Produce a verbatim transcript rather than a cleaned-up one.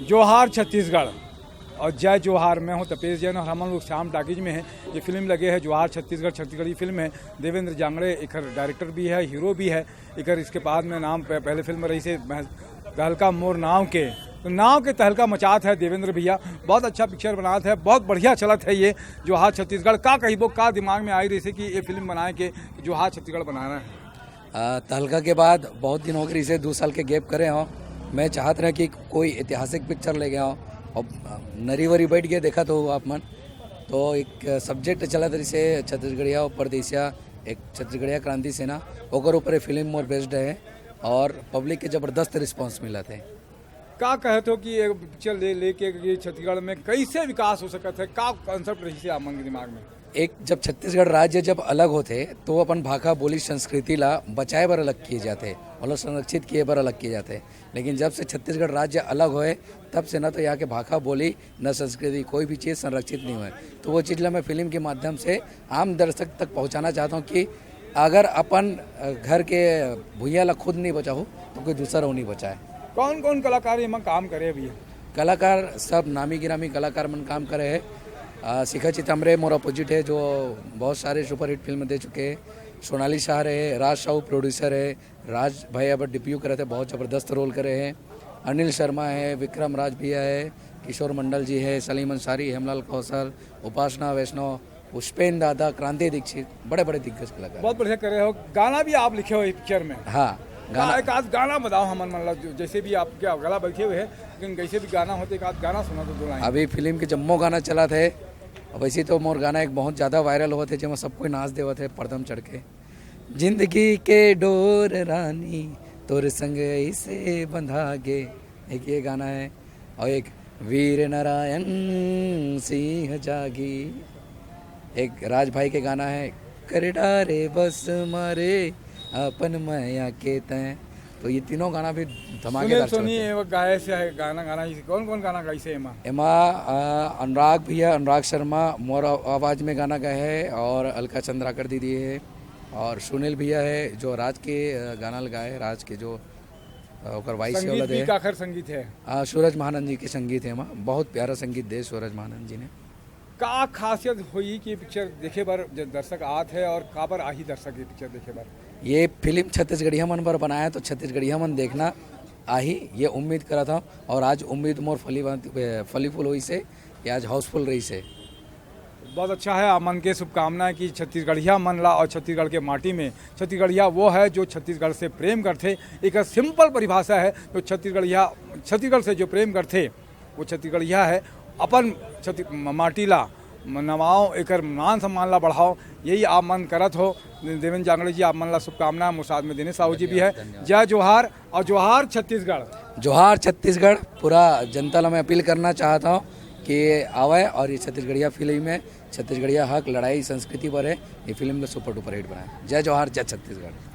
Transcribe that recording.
जोहार छत्तीसगढ़ और जय जोहार। मैं हूं तपेश जैन और हमन लोग श्याम टाकीज में हैं। ये फिल्म लगे है जोहार छत्तीसगढ़, छत्तीसगढ़ी फिल्म है। देवेंद्र जांगड़े एकर डायरेक्टर भी है, हीरो भी है। एकर इसके बाद में नाम प-, पहले फिल्म रहिसे तहलका मोर नाव के, तो नाव के तहलका मचात है देवेंद्र भैया। बहुत अच्छा पिक्चर बनात है, बहुत बढ़िया चलत है ये जोहार छत्तीसगढ़। का कहिबो, का दिमाग में आई रहिसे कि ये फिल्म बनाए के जोहार छत्तीसगढ़ बनाना है? आ, तहलका के बाद बहुत दिन हो गए, इसे दो साल के गैप करे हो। मैं चाहत रहा कि कोई ऐतिहासिक पिक्चर ले गया हो। अब नरी वरी बैठ गया, देखा तो आप मन, तो एक सब्जेक्ट चलत रहिसे छत्तीसगढ़िया और परदेसिया, एक छत्तीसगढ़िया क्रांति सेना, ओकर ऊपर ये फिल्म मोर बेस्ड है और पब्लिक के जबरदस्त रिस्पॉन्स मिलत है। का कहत हो कि ये पिक्चर ले लेके ये छत्तीसगढ़ में कैसे विकास हो सकत है, का कॉन्सेप्ट रहिसे आप मन के दिमाग में? एक, जब छत्तीसगढ़ राज्य जब अलग होते तो अपन भाखा बोली संस्कृति ला बचाए बर अलग किए जाते, मतलब संरक्षित किए बर अलग किए जाते। लेकिन जब से छत्तीसगढ़ राज्य अलग होए, तब से ना तो यहाँ के भाखा बोली, न संस्कृति, कोई भी चीज़ संरक्षित नहीं हुए। तो वो चीज़ ला मैं फिल्म के माध्यम से आम दर्शक तक पहुँचाना चाहता हूँ कि अगर अपन, अ, घर के भुइयां ला खुद नहीं बचाओ तो कोई दूसरा वो नहीं बचाए। कौन कौन कलाकार एमा काम करे भैया? कलाकार सब नामी गिरामी कलाकार मन काम करे है। अ, शिखा चितमरे मोर अपोजिट है, जो बहुत सारे सुपरहिट फिल्म दे चुके हैं। सोनाली शाह रहे, राज साहू प्रोड्यूसर है, राज भाई अब डेब्यू करे थे, बहुत ज़बरदस्त रोल करे हैं। अनिल शर्मा है, विक्रम राज भैया है, किशोर मंडल जी है, सलीम अंसारी, हेमलाल कौशल, उपासना वैष्णव, पुष्पेन दादा, क्रांति दीक्षित, बड़े बड़े दिग्गज कलाकार। बहुत बढ़िया करे हो। गाना भी आप लिखे हो इस पिक्चर में? हाँ, गाना। एक आध गाना बताओ हमन, मतलब जो, जैसे भी आपके गला बैठे हुए हैं, लेकिन कैसे भी गाना होते, एक आध गाना सुना दो, दो लाइन। अभी फिल्म के जम्मो गाना चला थे। अब वैसे तो मोर गाना एक बहुत ज़्यादा वायरल हुआ थे, जेमा सब कोई नाच देवा थे पर्दम चढ़ के। जिंदगी के डोर रानी तोर संग ऐसे बंधा गे, एक ये गाना है। और एक वीर नारायण सिंह जागी, एक राज भाई के गाना है, कर डारे बस मारे अपन मया के तय। तो ये तीनों गाना भी धमाकेदार सुनील सोनी चलते हैं। ये वो गाए से है, गाना गाना इसे कौन कौन गाना गाई से एमा? एमा, अ, अनुराग भैया, अनुराग शर्मा मोर आ-, आवाज में गाना गाए है और अलका चंद्राकर दीदी है और सुनील भैया है जो राज के, अ, गाना लगाए है, राज के जो, अ, ओकर वॉइस संगीत वाला भी दे। काखर संगीत है? अ, सूरज महानंद जी के संगीत है एमा, बहुत प्यारा संगीत दे सूरज महानंद जी ने। का खासियत होई कि पिक्चर देखे बर जब दर्शक आत है और काबर आही दर्शक ये पिक्चर देखे बर? ये फिल्म छत्तीसगढ़िया मन बर बनाया तो छत्तीसगढ़िया मन देखना आही, ये उम्मीद करा था। और आज उम्मीद मोर फली, फली फूल होई से कि आज हाउसफुल रही से। बहुत अच्छा है, आप मन के शुभकामना है कि छत्तीसगढ़िया मन ला और छत्तीसगढ़ के माटी में छत्तीसगढ़िया वो है जो छत्तीसगढ़ से प्रेम करथे। एक सिंपल परिभाषा है, जो छत्तीसगढ़िया छत्तीसगढ़ से जो प्रेम करथे वो छत्तीसगढ़िया है। अपन छत्ती-, म-, माटी ला म-, नवाओ, एकर मान सम्मान ला बढ़ाओ, यही आप मन करत हो। देवेंद्र जांगड़े जी, आप मन ला शुभकामना, मोर साथ में दिनेश साहू जी भी है। धन्यवाद। जय जोहार और जोहार छत्तीसगढ़। जोहार छत्तीसगढ़। पूरा जनता ला मैं अपील करना चाहता हूँ कि आवे और ये छत्तीसगढ़िया फिल्म है, छत्तीसगढ़िया हक लड़ाई संस्कृति पर है, ये फिल्म ला सुपर डुपर हिट बनाए। जय जोहार, जय छत्तीसगढ़।